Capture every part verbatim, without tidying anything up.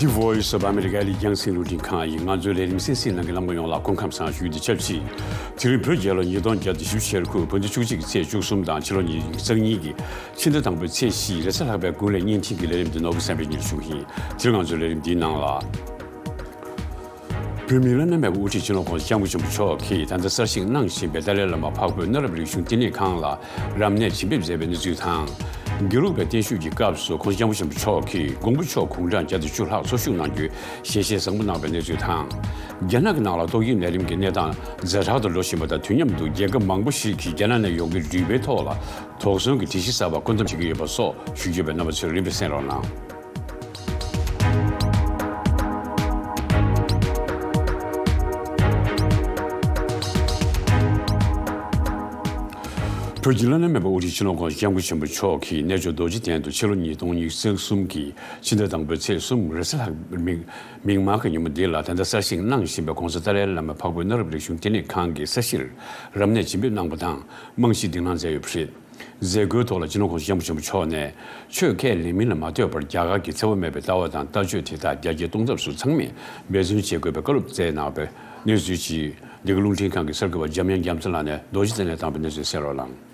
Voice of America ལི་རྒྱང་སྲིང་རླུང་འཕྲིན་ཁང་ཡིན། ང་ཚོའི་ལས་རིམ་གསན་གཟིགས་གནང་མཁན་རྣམ་པ་ཡོངས་ལ་སྐུ་ཁམས་བཟང་ཞུ་རྒྱུ་དང་ཆབས་ཅིག་དེ་རིང་བོད་རྒྱལ་ལོ་ཉིས་སྟོང་བརྒྱ་དང་བཞི་བཅུ་ཞེ་དགུ་བོད་ཟླ་བཅུ་གཅིག་གི་ཚེས་བཅུ་གསུམ་དང་ཕྱི་ལོ་ཉིས་སྟོང་ཉི་ཤུ་རྩ་གཉིས་ཀྱི་ཕྱི་ཟླ་དང་པོའི་ཚེས་བཞི་རེས་གཟའ་ལྷག་པའི་དགུན་ལས་བརྙན་འཕྲིན་གྱི་ལས་རིམ་འདི་ནོར་བུ་སེམས་དཔའི་ཉིན་ཞུ་གི་ཡིན། དེ་རིང་ང་ཚོའི་ལས་རིམ་འདིའི་ནང་ལ། བོད་མིའི་བླ་ན་མེད་པའི་དབུ་ཁྲིད་སྤྱི་ནོར་༸གོང་ས་༸སྐྱབས་མགོན་ཆེན་པོ་མཆོག་གིས་ད་ལྟ་གསར་བཞེངས་གནང་བཞིན་པའི་ཏཱ་ལའི་བླ་མ་འཕགས་བོད་གནའ་རབས་རིག་གཞུང་བསྟི་གནས་ཁང་ལ་རབ་གནས་བྱིན་འབེབས་མཛད་པའི་གནས་ཚུལ་དང་། དགེ་ལུགས་པའི་བརྟན་བཞུགས་ཀྱི་སྐབས་སུ་༸གོང་ས་༸སྐྱབས་མགོན་ཆེན་པོ་མཆོག་གིས་མགོན་པོ་མཆོག་དགུང་གྲངས་བརྒྱ་དང་བཅུ་ལྷག་འཚོ་བཞུགས་གནང་རྒྱུའི་ཞལ་བཞེས་བཟང་པོ་གནང་བའི་གནས་ཚུལ་དང་། རྒྱ་ནག་གི་ནང་ལ་ཏོག་དབྱིབས་ནད་རིམས་ཀྱི་གནས་སྟངས་ཛ་དྲག་ཏུ་འགྲོ་བཞིན་པ་དང་། དུས་མཉམ་དུ་རྒྱལ་ཁབ་མང་པོ་ཞིག་གིས་རྒྱ་ནག་ནས་ཡོང་མཁན་ལུད་པའི་ཐོག་ལ་དོགས་ཟོན་གྱི་སྒྲིག་གཞི་གསར་པ་བཀོད་འདོམས་བྱེད་ཀྱི་ཡོད་པ་སོགས་ཞུ་རྒྱུ་ཡོད་པས། རྣམ་པ་ཚོས་རིམ་པས་གསན་རོགས་གནང་། བོད་ཀྱི་བླ་ན་མེད་པའི་དབུ་ཁྲིད་སྤྱི་ནོར་༸གོང་ས་༸སྐྱབས་མགོན་ཆེན་པོ་མཆོག་གིས་རྣལ་འབྱོར་རྡོ་རྗེ་གདན་དུ་ཕྱི་ལོ་ཉིས་སྟོང་ཉི་ཤུ་རྩ་གསུམ་གྱི་ཕྱི་ཟླ་དང་པོའི་ཚེས་གསུམ་རེས་གཟའ་ལྷག་པའི་མིག་མིག་དམར་གྱི་ཉིན་མོ་འདི་ལ་ད་ལྟ་གསར་བཞེངས་གནང་བཞིན་པའི་༸གོང་ས་ཏཱ་ལའི་བླ་མ་འཕགས་བོད་གནའ་རབས་རིག་གཞུང་བསྟི་གནས་ཁང་གི་ས་གཞིར་རབ་གནས་བྱིན་འབེབས་གནང་པ་དང་རྨང་གཞི་སྒྲིག་གནང་མཛད་ཡོད་པ་རེད། མཛད་སྒོའི་ཐོག་ལ་སྤྱི་ནོར་༸གོང་ས་༸སྐྱབས་མགོན་ཆེན་པོ་མཆོག་ནས་ཆོས་ཁས་ལེན་མིན་ལ་མ་ལྟོས་པར་རྒྱ་གར་གྱི་འཚེ་བ་མེད་པའི་ལྟ་བ་དང་ལྟ་སྤྱོད་དེ་དག་རྒྱ་སྐྱེད་གཏོང་ཐབས་སུ་ཚང་མས་འབད་བརྩོན་བྱེད་དགོས་པའི་བཀའ་སློབ་སྩལ་གནང་བའི་གནས་ཚུལ་གྱིས་འདི་ག་རླུང་འཕྲིན་ཁང་གི་གསར་འགོད་པ་འཇམ་དབྱངས་རྒྱ་མཚོ་ལགས་ནས་རྡོ་རྗེ་གདན་ནས་བཏང་བའི་གནས་ཚུལ་གསན་རོགས་གནང་།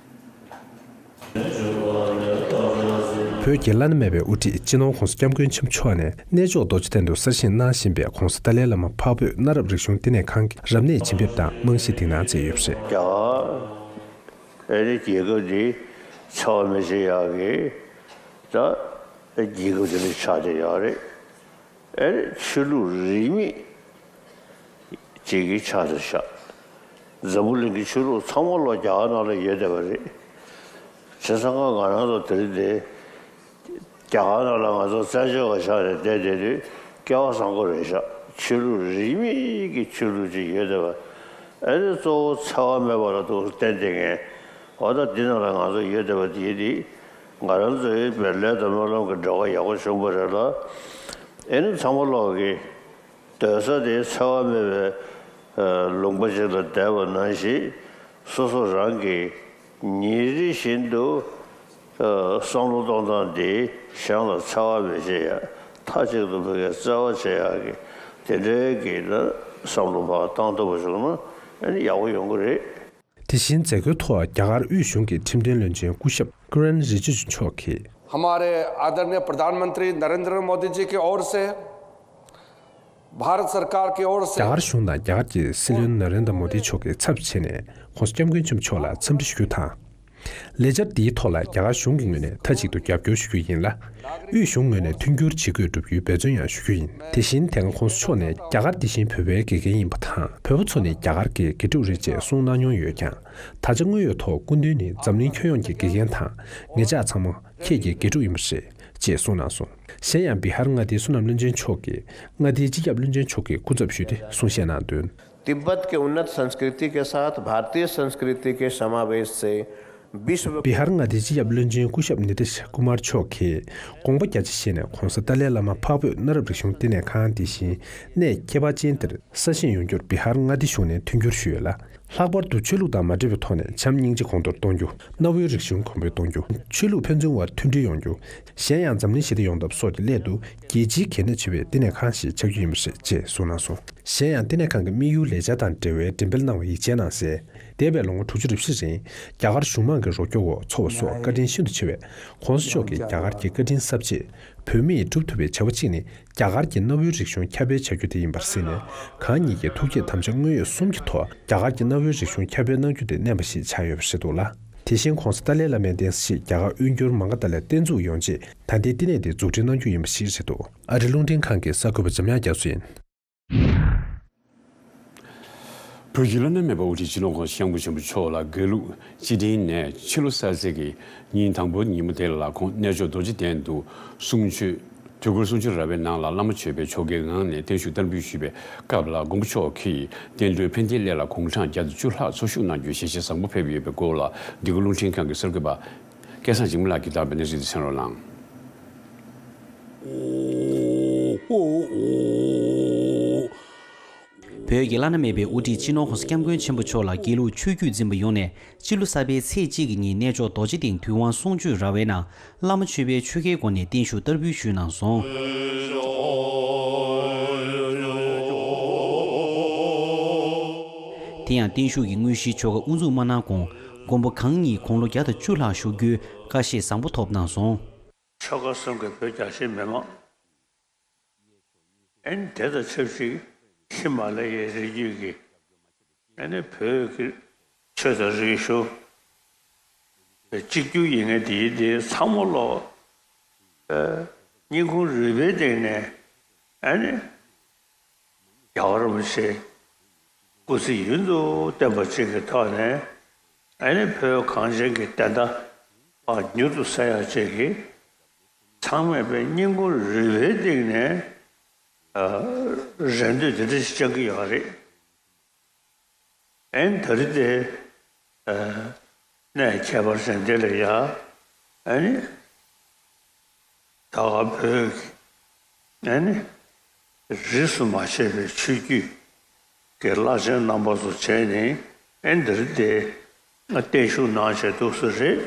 བོད་ཀྱི་བླ་ན་མེད་པའི་དབུ་ཁྲིད་སྤྱི་ནོར་༸གོང་ས་༸སྐྱབས་མགོན་ཆེན་པོ་མཆོག་ནས་རྣལ་འབྱོར་རྡོ་རྗེ་གདན་དུ་གསར་བཞེངས་གནང་བཞིན་པའི་༸གོང་ས་ཏཱ་ལའི་བླ་མ་འཕགས་བོད་གནའ་རབས་རིག་གཞུང་བསྟི་གནས་ཁང་གི་རབ་གནས་བྱིན་འབེབས་དང་རྨང་གཞི་སྒྲིག་གནང་མཛད་ཡོད་པ་རེད། རྒྱ་གར་ཨ་ནི་རྒྱལ་ཁབ་འདི་འཚེ་བ་མི་བྱེད་ཡག་གི་ད་རྒྱལ་ཁབ་འདི་ལ་ཆགས་བསྡད་ཡོད་རེད། ཨེ་ཆོས་ལུགས་རིས་མེད་ཅིག་གི་ཆ་དུ་བཞག་འཛམ་བུ་གླིང་གི་ཆོས་ལུགས་ཚང་མ་ལོ་རྒྱ་གར་ནང་ལ་ཡོད་བསྡད་པ་རེད། བྱས་ཙང་ང་རང་ཚོ་དེ་རིང་འདི་རྒྱ་གར་ནང་ལ་ང་ཚོ་བཙན་བྱོལ་བ་ཆགས་ནས་བསྡད་བསྡད་དུས་སྐལ་བ་བཟང་པོ་རེད་ཤག་ཆོས་ལུགས་རིས་མེད་ཀྱི་ཆོས་ལུགས་ཅིག་ཡོད་བསྡད་པ། ཨེ་ནི་གཙོ་བོ་འཚེ་བ་མེད་པ་ལ་འདུག་བསྟན་བསྡད་མཁན། འོ་ད་འདི་ནང་ལ་ང་ཚོ་ཡོད་བསྡད་པ་དེ་དེ་ང་རང་ཚོའི་བའི་ལས་དང་སྨོན་ལམ་གྱི་འབྲེལ་བ་ཡག་པོ་བྱུང་བ་རེད་ལ། ཨེ་ནི་ཚང་མ་ལོག་གི་སྡོད་ས་དེ་འཚེ་བ་མེད་པའི་ལུང་པ་ཅིག་ལ་བསྡད་པ་ནང་བཞིན་སོ་སོ་རང་གི་ཉིན་རེ་བཞིན་དུ་བསམ་བློ་གཏོང་སྟངས་དེ་གཞན་ལ་འཚེ་བ་མི་བྱེད་ཡ། མཐའ་གཅིག་ཏུ་ཕ་གིར་བརྩེ་བ་བྱེད་ཡ་གི་དེ་འདྲའི་གི་ན་བསམ་བློ་ཕར་བཏང་ཐུབ་པ་བྱུང་ན་ཨེ་ནི་ཡག་པོ་ཡོང་གི་རེད། དེ་བཞིན་མཛད་སྒོའི་ཐོག་རྒྱ་གར་དབུས་གཞུང་གི་ཁྲིམས་དོན་བློན་ཆེན་སྐུ་ཞབས་ཀི་རན་རི་ཇི་ཇུ་མཆོག་གིས། हमारे आदरणीय प्रधानमंत्री नरेंद्र मोदी जी की ओर से, भारत सरकार की ओर से རྒྱ་གར་གཞུང་དང་རྒྱ་གར་གྱི་སྲིད་བློན་ནཱ་རེན་དྲ་མོ་དི་མཆོག་གི་ཚབ་བྱས་ནས་༸གོང་ས་༸སྐྱབས་མགོན་ཆེན་པོ་མཆོག་ལ་འཚམས་འདྲི་ཞུ་རྒྱུ་དང་། ལས་འཆར་འདིའི་ཐོག་ལ་རྒྱ་གར་གཞུང་གི་ངོས་ནས་མཐའ་གཅིག་ཏུ་རྒྱབ་སྐྱོར་ཞུ་རྒྱུ་ཡིན་ལ། དབུས་གཞུང་ངོས་ནས་མཐུན་འགྱུར་ཇི་དགོས་བསྒྲུབ་རྒྱུའི་འབད་བརྩོན་ཡང་ཞུ་རྒྱུ་ཡིན། དེ་བཞིན་དེ་སྔ་༸གོང་ས་མཆོག་ནས་རྒྱ་གར་འདི་བཞིན་བོད་པའི་དགེ་རྒན་ཡིན་པ་དང་། བོད་པ་ཚོ་ནི་རྒྱ་གར་གྱི་དགེ་ཕྲུག་རེད་ཅེས་གསུངས་གནང་མྱོང་ཡོད་ཀྱང་། ད་ཆ་དངོས་ཡོད་ཐོག་སྐུ་མདུན་ནི་འཛམ་གླིང་ཁྱོན་ཡོངས་ཀྱི་དགེ་རྒན་དང་། ངེད་ཅག་ཚང་མ་ཁྱེད་ཀྱི་དགེ་ཕྲུག་ཡིན་པ་རེད་ཅེས་གསུངས་གནང་སོང་། གཞན་ཡང་བི་ཧར་མངའ་སྡེའི་བསོད་ནམས་བློན་ཆེན་མཆོག་གིས་མངའ་སྡེའི་སྤྱི་ཁྱབ་བློན་ཆེན་མཆོག་གི་སྐུ་ཚབ་ཞུས་ཏེ་གསུང་བཤད་གནང་དོན། तिब्बत के उन्नत संस्कृति के साथ भारतीय संस्कृति के समावेश से विश्व བི་ཧར་མངའ་སྡེའི་སྤྱི་ཁྱབ་བློན་ཆེན་སྐུ་ཞབས་ནི་ཏི་ཤ་ཀུ་མར་མཆོག་གིས་དགོངས་པ་རྒྱ་ཆེ་བཞེས་ནས་༸གོང་ས་ཏཱ་ལའི་བླ་མ་འཕགས་བོད་གནའ་རབས་རིག་གཞུང་བསྟི་གནས་ཁང་དེ་བཞིན་གནས་ཁྱད་པར་ཅན་དེར་གསར་བཞེངས་ཡོང་རྒྱུར་བི་ཧར་མངའ་སྡེ་གཞུང་ནས་མཐུན་འགྱུར་ཞུས་ཡོད་ལ། ལྷག་པར་དུ་ཆོས་ལུགས་དང་མ་འབྲེལ་བའི་ཐོག་ནས་བྱམས་སྙིང་རྗེ་གོང་མཐོར་གཏོང་རྒྱུ། གནའ་བོའི་རིག་གཞུང་གོང་འཕེལ་གཏོང་རྒྱུ། ཆོས་ལུགས་ཕན་ཚུན་དབར་མཐུན་སྒྲིལ་ཡོང་རྒྱུ། གཞན་ཡང་འཛམ་གླིང་ཞི་བདེ་ཡོང་ཐབས་སོགས་ཀྱི་སླད་དུ་རྒྱལ་སྤྱིའི་གལ་གནད་ཆེ་བའི་བསྟི་གནས་ཁང་ཞིག་ཆགས་རྒྱུ་ཡིན་པ་རེད་ཅེས་གསུངས་གནང་སོང་། གཞན་ཡང་བསྟི་གནས་ཁང་གི་དམིགས་ཡུལ་ལས་འཆར་དང་འབྲེལ་བའི་འགྲེམས་སྤེལ་གནང་བའི་ཡིག་ཆའི་ནང་གསལ། འདས་པའི་ལོ་ངོ་དྲུག་ཅུ་རེ་བཞི་རིང་རྒྱ་གར་གཞུང་མང་གི་རོགས་སྐྱོར་འོག་འཚོ་བ་སོགས་བཀའ་དྲིན་ཤིན་ཏུ་ཆེ་བས། ༸གོང་ས་མཆོག་གིས་རྒྱ་གར་གྱི་བཀའ་དྲིན་གསབ་ཆེད། བོད་མིས་སྒྲུབ་ཐུབ་པའི་བྱ་བ་གཅིག་ནི་རྒྱ་གར་གྱི་གནའ་བོའི་རིག་གཞུང་ཁྱབ་སྤེལ་བྱ་རྒྱུ་དེ་ཡིན་པར་གཟིགས་ནས། གང་ཉིད་ཀྱི་ཐུགས་བསྐྱེད་དམ་བཅའ་དངོས་ཡོད་གསུམ་གྱི་ཐོག་རྒྱ་གར་གྱི་གནའ་བོའི་རིག་གཞུང་ཁྱབ་སྤེལ་གནང་རྒྱུ་དེ་མནན་པ་ཞིག་ཆགས་ཡོད་པ་རེད་འདུག་ལ། དེ་བཞིན་༸གོང་ས་ཏཱ་ལའི་བླ་མའི་གདན་ས་ཞིག་རྒྱ་གར་དབུས་འགྱུར་མ་ག་དྷ་ལ་བརྟན་འཛུགས་ཡོང་ཆེད་ད་ལྟའི་བསྟི་གནས་དེ་འཛུགས་སྐྲུན་གནང་རྒྱུ་ཡིན་པ་ཞིག་རེད་འདུག་ཨ་རི་རླུང་འཕྲིན་ཁང་གི་གསར་འགོད་པ་འཇམ་དབྱངས་རྒྱ་མཚོ་ཡིན། བོད་ཀྱི་བླ་ན་མེད་པ་དབུ་ཁྲིད་སྤྱི་ནོར་༸གོང་ས་༸སྐྱབས་མགོན་ཆེན་པོ་མཆོག་ལ་དགེ་ལུགས་སྤྱི་མགྲིན་ནས་ཕྱི་ལོ་གསར་ཚེས་ཀྱི་ཉིན་དང་པོའི་ཉིན་མོ་དེ་ལ་ཁོང་རྣལ་འབྱོར་རྡོ་རྗེ་གདན་དུ་གསུང་ཆོས། དུས་འཁོར་གསུང་ཆོས་ར་བའི་ནང་ལ་བླ་མ་མཆོད་པའི་ཆོ་གའི་ངང་ནས་བརྟན་བཞུགས་བསྟར་འབུལ་ཞུས་པའི་སྐབས་ལ། མགོན་པོ་མཆོག་གིས་བསྟན་འགྲོའི་ཕན་བདེའི་སླད་ལ་དགུང་གྲངས་བརྒྱ་དང་བཅུ་ལྷག་འཚོ་བཞུགས་གནང་རྒྱུའི་ཞལ་བཞེས་བཟང་པོ་ཕེབས་ཡོད་པའི་སྐོར་ལ། འདི་ག་རླུང་འཕྲིན་ཁང་གི་གསར་འགོད་པ་སྐལ་བཟང་འཇིགས་མེད་ལགས་ཀྱིས་བཏང་བའི་གནས་ཚུལ་དེ་གསན་རོགས་གནང་། བོད་ཀྱི་བླ་ན་མེད་པའི་དབུ་ཁྲིད་སྤྱི་ནོར་༸གོང་ས་༸སྐྱབས་མགོན་ཆེན་པོ་མཆོག་ལ་དགེ་ལུགས་ཆོས་བརྒྱུད་འཛིན་པ་ཡོངས་ནས་སྤྱི་ལོ་གསར་པའི་ཚེས་གཅིག་གི་ཉིན་རྣལ་འབྱོར་རྡོ་རྗེ་གདན་དུས་དབང་གསུང་ཆོས་ར་བའི་ནང་བླ་མ་མཆོད་པའི་ཆོ་གའི་སྒོ་ནས་བརྟན་བཞུགས་བསྟར་འབུལ་ཞུས་གནང་སོང་། དེ་ཡང་བརྟན་བཞུགས་ཀྱི་དངོས་གཞིའི་ཆོ་ག་དབུ་འཛུགས་མ་གནང་གོང་མགོན་པོ་གང་ཉིད་དགུང་ལོ་བརྒྱ་དང་བཅུ་ལྷག་བཞུགས་རྒྱུའི་བཀའ་བཞེས་བཟང་པོ་ཐོབ་གནང་སོང་། ཆོལ་ཁ་གསུམ་གྱི་བོད་རྒྱ་ཆེའི་མི་མང་། ཨན་དེ་དང་ཆབས་ཅིག་ཧི་མ་ལ་ཡའི་རི་རྒྱུད་ཀྱི་ཨ་ནི་བོད་ཀྱི་ཆོས་དང་རིག་གཞུང་གཅིག་གྱུར་ཡིན་མཁན་དེའི་དེ་ཚང་མ་ལོ། སྙིང་ཁུང་རུས་པའི་གཏིང་ནས་ཨ་ནི་རྒྱལ་བ་རིན་པོ་ཆེ་སྐུ་ཚེ་ཡུན་དུ་བརྟན་པ་ཅིག་གི་ཐོག་ནས་ཨ་ནི་བོད་གངས་ཅན་གྱི་བདེན་མཐའ་མྱུར་དུ་གསལ་ཡག་ཅིག་གི་ཚང་མས་པའི་སྙིང་ཁུང་རུས་པའི་གཏིང་ནས་རེ་འདོད་དེ་འདྲ་ཞིག་བཅང་གི་ཡོད་རེད། ཨན་ད་རེས་དེ་གནས་ཁྱད་པར་ཅན་འདི་ལ་ཡ་ཨ་ནི་ད་ག་བོད་ཀྱི་ཨ་ནི་རིས་སུ་མ་ཆད་པའི་ཆོས་བརྒྱུད་ཀྱི་བླ་ཆེན་རྣམ་པ་ཚོ་བྱས་ནས་ཨན་ད་རེས་དེ་བརྟན་བཞུགས་གནང་བྱས་འདུག་ས་རེད།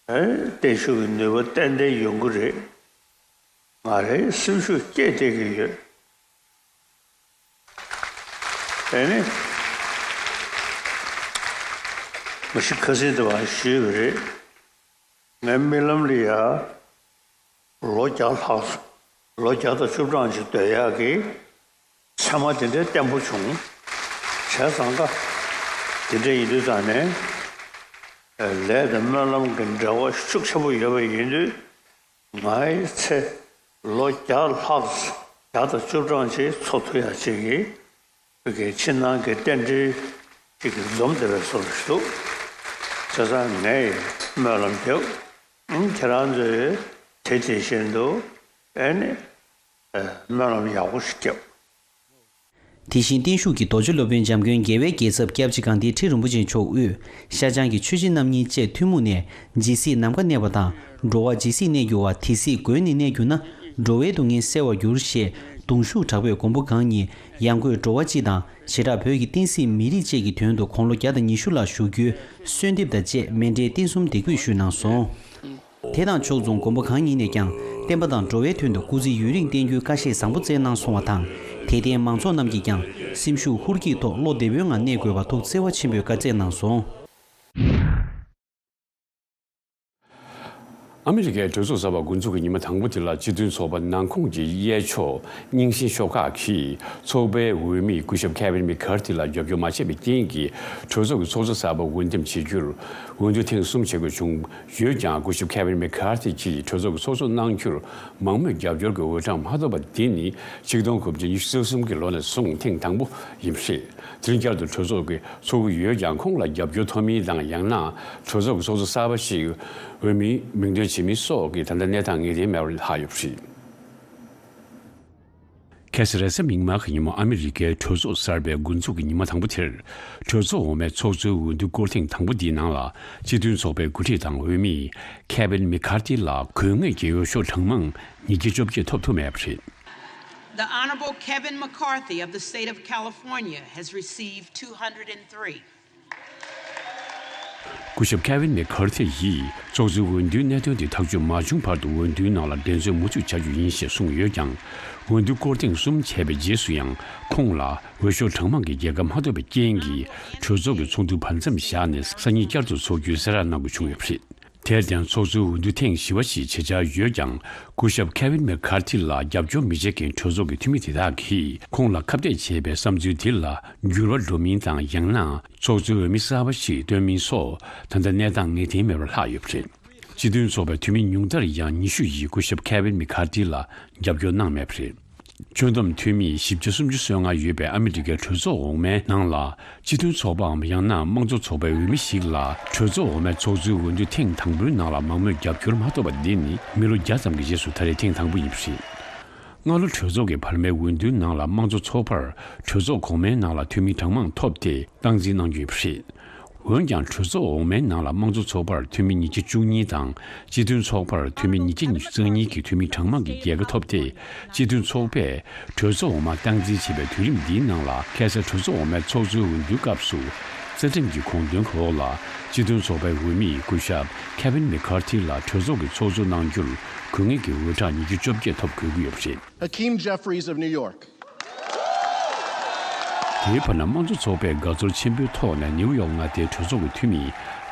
ཨན་བརྟན་བཞུགས་ཀྱི་ནུས་པ་ཏན་ཏན་ཡོང་གི་རེད། ང་རའི་སེམས་ཤུགས་སྐྱེད་བསྡད་ཀྱི་ཡོད། དེ་ནི་མ་གཞི་ཁ་སང་དེ་བ་ཞུས་པ་རེད། ངའི་རྨི་ལམ་ལ་ཡ་ལོ་བརྒྱ་ལྷག་ལོ་བརྒྱ་དང་བཅུ་གྲངས་ཅིག་སྡོད་ཡག་གི་མཚན་མ་དེ་འདྲའི་བརྟན་པོ་བྱུང་། བྱས་ཙང་ཀ་དེ་འདྲ་ཡིན་དུས་ཙང་ནས་ལས་དང་སྨོན་ལམ་གྱི་འབྲེལ་བ་ཤུགས་ཆེན་པོ་ཡོད་པ་ཡིན་དུས། ང་ཡི་ཚེ་ལོ་བརྒྱ་ལྷག་བརྒྱ་དང་བཅུ་གྲངས་ཅིག་འཚོ་ཐུབ་ཡ་ཅིག་གི་བོད་ཀྱི་ཕྱི་ནང་གི་རྟེན་འབྲེལ་ཅིག་གི་འཛོམས་བསྡད་པའི་བཟོ་འདྲ་ཞིག་འདུག་བྱས་ཙང་ངས་སྨོན་ལམ་རྒྱབ། ཨང་ཁྱེད་རང་ཚོས་དེ་དེ་བཞིན་དུ་ཨེ་ནི་སྨོན་ལམ་ཡག་པོ་ཞིག་རྒྱབ། དེ་བཞིན་བརྟན་བཞུགས་ཀྱི་རྡོ་རྗེ་སློབ་དཔོན་འཇམ་མགོན་རྒྱལ་བའི་རྒྱལ་ཚབ་སྐྱབས་རྗེ་ཀིརྟི་ཁྲི་རིན་པོ་ཆེ་མཆོག་དབུས་ཤར་བྱང་གི་ཆོས་བྱེད་རྣམ་གཉིས་བཅས་ཐུན་མོང་ནས་ཇི་སྲིད་ནམ་མཁའ་གནས་པ་དང་འགྲོ་བ་ཇི་སྲིད་གནས་གྱུར་བ་དེ་སྲིད་དགོན་ནས་གནས་གྱུར་ན་འགྲོ་བའི་སྡུག་བསྔལ་སེལ་བར་འགྱུར་ཞེས་གདུང་ཤུགས་དྲག་པོས་མགོན་པོ་གང་ཉིད་ཡང་སྒོས་འགྲོ་བ་སྤྱི་དང་བྱེ་བྲག་བོད་ཀྱི་བསྟན་སྲིད་མི་རིགས་བཅས་ཀྱི་དོན་དུ་དགུང་ལོ་བརྒྱ་དང་ཉི་ཤུ་ལ་བཞུགས་རྒྱུའི་གསོལ་འདེབས་དང་བཅས་མཎྜལ་རྟེན་གསུམ་འདེགས་འབུལ་ཞུས་གནང་སོང་། དེ་དང་ཕྱོགས་མཚུངས་མགོན་པོ་གང་ཉིད་ནས་ཀྱང་བསྟན་པ་དང་འགྲོ་བའི་དོན་དུ་སྐུ་ཚེ་ཡུན་རིང་བརྟན་རྒྱུའི་བཀའ་བཞེས་བཟང་པོ་སྩལ་གནང་སོང་བ་དང་། དད་ལྡན་མང་ཚོགས་རྣམས་ཀྱིས་ཀྱང་སེམས་ཤུགས་ཧུར་གྱིས་ཐོག་བློ་བདེ་པོའི་ངང་གནས་དགོས་པ་ཐུགས་བརྩེ་བ་ཆེན་པོས་བཀའ་སྩལ་གནང་སོང་། ཨ་མི་རི་ཀའི་གྲོས་ཚོགས་གསར་པ་འགོ་འཛུགས་ཀྱི་ཉི་མ་དང་པོ་དེ་ལ་སྤྱི་མཐུན་ཚོགས་པ་ནང་ཁོངས་ཀྱི་གཡས་ཕྱོགས་རྙིང་ཞེན་ཤོག་ཁག་གིས་ཚོགས་པའི་འོས་མི་སྐུ་ཞབས་ཁེ་ཝིན་མེ་ཁར་ཐི་ལ་རྒྱབ་སྐྱོར་མ་བྱས་པའི་རྐྱེན་གྱིས་གྲོས་ཚོགས་ཀྱི་ཚོགས་གཙོ་གསར་པ་འོས་འདེམས་བྱེད་རྒྱུར་འོས་བསྡུ་ཐེངས་གསུམ་བྱེད་དགོས་བྱུང་ཡོད་ཀྱང་། སྐུ་ཞབས་ཁེ་ཝིན་མེ་ཁར་ཐི་གྱིས་གྲོས་ཚོགས་ཀྱི་ཚོགས་གཙོ་གནང་རྒྱུར་མང་མོས་རྒྱབ་སྐྱོར་གྱི་འོས་གྲངས་མ་ཐོབ་པ་འདི་ནི་ཆིག་སྟོང་དགུ་བརྒྱ་ཉི་ཤུ་རྩ་གསུམ་གྱི་ལོ་ནས་བཟུང་ཐེངས་དང་པོ་ཡིན་པ་རེད། དེ་རིང་བསྐྱར་དུ་གྲོས་ཚོགས་ཀྱི་ཚོགས་ཀྱི་ཡོད་ཀྱང་། ཁོང་ལ་རྒྱབ་སྐྱོར་ཐོབ་མིན་དང་། ཡང་ན་གྲོས་ཚོགས་ཀྱི་ཚོགས་གཙོ་གསར་པ་ཞིག་འོས་མིའི་མིང་འདོན་བྱེད་མིན་སོགས་ཀྱི་ད་ལྟ་གནས་སྟངས་ངེས་གཏན་མེད་པར་ལྷག་ཡོད་པ་རེད། ཁ་སང་རེས་གཟའ་མིག་དམར་གྱི་ཉིན་མོ། ཨ་མི་རི་ཀའི་གྲོས་ཚོགས་གསར་པའི་འགོ་འཛུགས་ཀྱི་ཉི་མ་དང་པོ་དེར། གྲོས་ཚོགས་འོག་མའི་ཚོགས་གཙོའི་འོས་བསྡུ་སྐོར་ཐེངས་དང་པོ་འདིའི་ནང་ལ། སྤྱི་མཐུན་ཚོགས་པའི་འགོ་ཁྲིད་དང་འོས་མི་ཁེ་ཝིན་མེ་ཁར་ཐི་ལ་དགོས་ངེས་ཀྱི་འོས་ཤོག་གྲངས་མང་ཉིས་བརྒྱ་བཅོ་བརྒྱད་ཐོབ་ཐུབ་མེད་པ་རེད། The Honorable Kevin McCarthy of the state of California has received two hundred and three. སྐུ་ཞབས་ཁེ་ཝིན་མེ་ཁར་ཐི་ཡིས་ཚོགས་གཙོའི་འོས་བསྡུའི་གནད་དོན་དེ་ཐག་གཅོད་མ་བྱུང་བར་དུ་འོས་བསྡུའི་ནང་ལ་འགྲན་རྩོད་མུ་མཐུད་བྱ་རྒྱུ་ཡིན་ཞེས་གསུངས་ཡོད་ཀྱང་། འོས་བསྡུ་སྐོར་ཐེངས་གསུམ་བྱས་པའི་རྗེས་སུ་ཡང་ཁོང་ལ་འོས་ཤོག་གྲངས་མང་གི་རྒྱལ་ཁ་མ་ཐོབ་པའི་རྐྱེན་གྱིས། གྲོས་ཚོགས་ཀྱི་ཚོགས་འདུ་བར་མཚམས་བཞག་ནས་སང་ཉིན་བསྐྱར་དུ་འཚོགས་རྒྱུའི་གསལ་བསྒྲགས་གནང་དགོས་བྱུང་ཡོད་པ་རེད། དེར་བརྟེན། ཚོགས་གཙོའི་འོས་བསྡུ་ཐེངས་བཞི་པ་ཞིག་བྱེད་འཆར་ཡོད་ཀྱང་། སྐུ་ཞབས་ཁེ་ཝིན་མེ་ཁར་ཐི་ལ་རྒྱབ་སྐྱོར་མི་བྱེད་མཁན་གྲོས་ཚོགས་ཀྱི་འཐུས་མི་དེ་དག་གིས་ཁོང་ལ་ཁ་གཏད་བྱས་པའི་བསམ་ཚུལ་དེ་ལ་འགྱུར་བ་འགྲོ་མིན་དང་། ཡང་ན་ཚོགས་གཙོའི་འོས་མི་གསར་པ་ཞིག་བཏོན་མིན་སོགས་ད་ལྟ་གནས་སྟངས་ངེས་གཏན་མེད་པར་ལྷག་ཡོད་པ་རེད། སྤྱི་མཐུན་ཚོགས་པའི་འཐུས་མི་ཉུང་མཐར་ཡང་ཉི་ཤུ་ཡིས་སྐུ་ཞབས་ཁེ་ཝིན་མེ་ཁར་ཐི་ལ་རྒྱབ་སྐྱོར་གནང་མེད་པ་རེད། ཁྱོན་བསྡོམས་འཐུས་མི་བཞི་བརྒྱ་སུམ་ཅུ་སོ་ལྔ་ཡོད་པའི་ཨ་མི་རི་ཀའི་གྲོས་ཚོགས་འོག་མའི་ནང་ལ། སྤྱི་མཐུན་ཚོགས་པའམ་ཡང་ན་དམངས་གཙོ་ཚོགས་པའི་འོས་མི་ཞིག་ལ་གྲོས་ཚོགས་འོག་མའི་ཚོགས་གཙོའི་འོས་བསྡུ་ཐེངས་དང་པོའི་ནང་ལ་མང་མོས་རྒྱབ་སྐྱོར་མ་ཐོབ་པ་འདི་ནི་མི་ལོ་བརྒྱ་ཙམ་གྱི་རྗེས་སུ་ད་རེས་ཐེངས་དང་པོ་ཡིན་པ་རེད། སྔ་ལོ་གྲོས་ཚོགས་ཀྱི་བར་མའི་འོས་བསྡུའི་ནང་ལ་དམངས་གཙོ་ཚོགས་པར་གྲོས་ཚོགས་གོང་མའི་ནང་ལ་འཐུས་མི་གྲངས་མང་ཐོབ་སྟེ་སྟངས་འཛིན་གནང་རྒྱུ་ཡིན་པ་རེད། འོན་ཀྱང་། གྲོས་ཚོགས་འོག་མའི་ནང་ལ་དམངས་གཙོ་ཚོགས་པར་འཐུས་མི་ཉིས་བརྒྱ་བཅུ་གཉིས་དང་། སྤྱི་མཐུན་ཚོགས་པར་འཐུས་མི་ཉིས་བརྒྱ་ཉི་ཤུ་རྩ་གཉིས་ཀྱི་འཐུས་མི་གྲངས་མང་གི་རྒྱལ་ཁ་ཐོབ་སྟེ། སྤྱི་མཐུན་ཚོགས་པས་གྲོས་ཚོགས་འོག་མ་སྟངས་འཛིན་བྱེད་པའི་དུས་རིམ་འདིའི་ནང་ལ། ཁ་སང་གྲོས་ཚོགས་འོག་མའི་ཚོགས་གཙོའི་འོས་བསྡུའི་སྐབས་སུ། རྩ་ཁྲིམས་ཀྱི་དགོངས་དོན་འོག་ལ། སྤྱི་མཐུན་ཚོགས་པའི་འོས་མི་སྐུ་ཞབས་ཁེ་ཝིན་མེ་ཁར་ཐི་ལ་གྲོས་ཚོགས་ཀྱི་ཚོགས་གཙོ་གནང་རྒྱུར་དགོས་ངེས་ཀྱི་འོས་གྲངས་ཉིས་བརྒྱ་བཅོ་བརྒྱད་ཐོབ་དགོས་ཀྱི་ཡོད་པ་རེད། Hakeem Jeffries of New York. དེའི་བར་ན་དམངས་གཙོ་ཚོགས་པས་དགའ་ཚོར་ཆེན་པོའི་ཐོག་ནས་ནེའུ་ཡོག་མངའ་སྡེའི་གྲོས་ཚོགས་ཀྱི་འཐུས་མི་